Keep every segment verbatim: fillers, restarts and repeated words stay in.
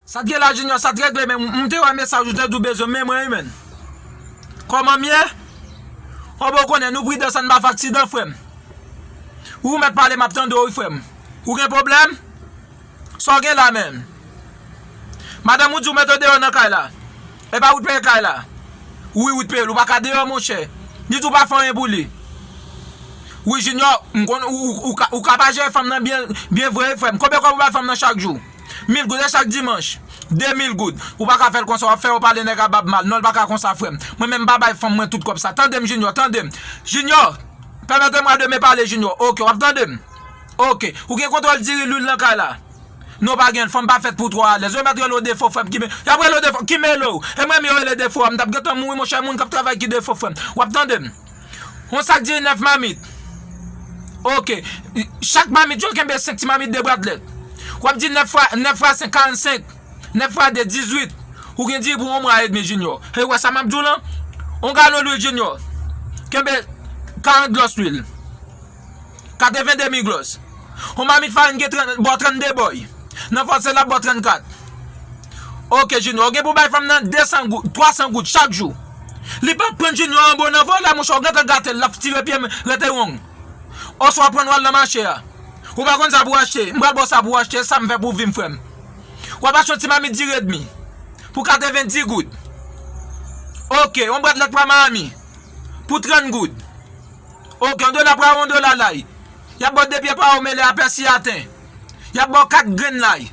Sa t gen la, Junior, sa t regle, men m te wè mesaj ou te di w bezwen m, men mwen, wi, menn. Kòman m ye? Ou bon konnen, nou pridan, sa n pa fè aksidan, frè m. Ou mèt pale, m ap tande w, wi, frè m. Ou gen pwoblèm? Sa w gen la, menn? Madanm ou di w mete w deyò nan kay la. E pa ou t peye kay la? Wi, ou t peye l, ou pa ka deyò, monchè. Li di w pa fè anyen pou li. Wi, Junior, m konn, ou, ou, ou ka, ou ka pa jere fanm nan byen, byen vre, frè m. Konbyen kòb ou bay fanm nan chak jou? Mil goud, e chak dimanch? De mil goud. Ou pa ka fè l konsa, w ap fè yo pale nèg a bab mal. Non, l pa ka konsa, frè m. Mwen menm, m pa bay fanm mwen tout kòb sa. Tande m, Junior, tande m. Junior, pèmèt mwen de me pale, Junior. Oke, w ap tande m? Oke. Ou gen kontwòl diri lwil nan kay la? Non, pa gen, fanm pa fèt pou twò alèz. Yo mèt rele w defo, frè m, ki me-, y ap rele w defo, ki mele w? E mwen menm yo rele defo a, m t ap gentan mouri, monchè, moun k ap travay ki defo, frè m. W ap tande m? Yon sak diri nèf mamit. Oke. Chak mamit, yo kenbe senk ti mamit de bratlèt. W ap di nèf fwa, nèf fwa senk, karannsenk. Nèf fwa de, dizuit. Ou gen diri pou yon mwa edmi, Junior. E wè sa m ap di w lan? Yon galon lwil, Junior. Kenbe karant glòs lwil. Katrevenn demi glòs. Yon mamit farin gen trant, ba w trannde bòy. Nan fòse l ap ba w trannkat. Oke, Junior, ou gen pou bay fanm nan de san goud, twa san goud chak jou. Li p ap pran, Junior, anbo nan vòlè, monchè, ou gentan gate l, l ap tire pye m, rete wrong. Oswa pran w al nan mache a. Ou pa konn sa pou w achte, m pral ba w sa pou w achte, sa m fè pou vi m, frè m. W ap achte yon ti mamit diri edmi pou katrevenndis goud. Oke, yon bwat lèt pwa Miami pou trant goud. Oke, yon dola pwa, yon dola lay. Y ap ba w de pye pwa, yon mele a pèsi aten. Y ap ba w kat grenn lay.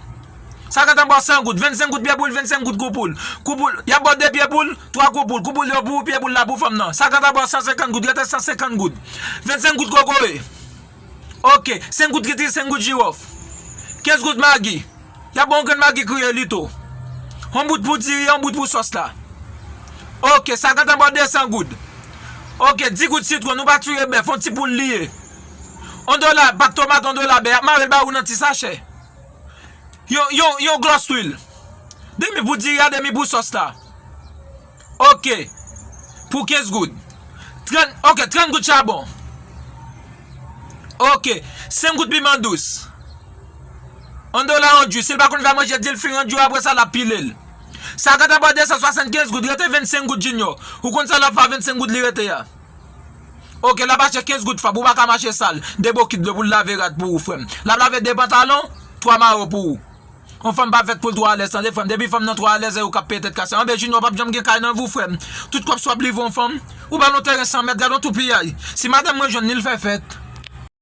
Sa gentan ba w san goud, vennsenk goud pye poul, vennsenk goud kou poul. Kou poul, y ap ba w de pye poul, twa kou poul. Kou poul yo pou ou, pye poul la pou fanm nan. Sa gentan ba w san senkant goud, rete san senkant goud. Vennsenk goud kokoye. Oke, senk goud tritri, senk goud jiwòf. Kenz goud magi. Y ap ba w yon grenn magi kriye li tou. Yon bout pou diri, yon bout pou sòs la. Oke, sa gentan ba w de san goud. Oke, dis goud sitwon, ou pa touye bèf, yon ti poul li ye. Yon dola, pat tomat, yon dola bè, y ap mare l ba ou nan ti sachè. Yon, yon, yon glòs lwil. Demi pou diri a, demi pou sòs la. Oke. Pou kenz goud. Trant, oke, trant goud chabon. Oke. Senk goud piman dous. Yon dola yon djis. Si l pa konn fè manje, di l fin yon djis, apre sa, l ap pile l. Sa gentan ba w de san swasannkenz goud, rete vennsenk goud, Junior. Ou konn sa l ap fè a vennsenk goud li rete a. Oke, l ap achte kenz goud fab, ou pa ka mache sal. De bokit dlo pou l lave rad pou ou, frè m. L ap lave de pantalon, twa mayo pou ou. Yon fanm pa fèt pou l twò alèz, tande, frè m. Depi fanm nan twò alèz, se ou k ap peye tèt kase. Anben, Junior, p ap janm gen kay nan vi w, frè m. Tout kòb sa w ap livre yon fanm. Ou ba l yon teren san mèt, gad yon toupiyay. Si madanm mwen jwenn li, l fè fèt.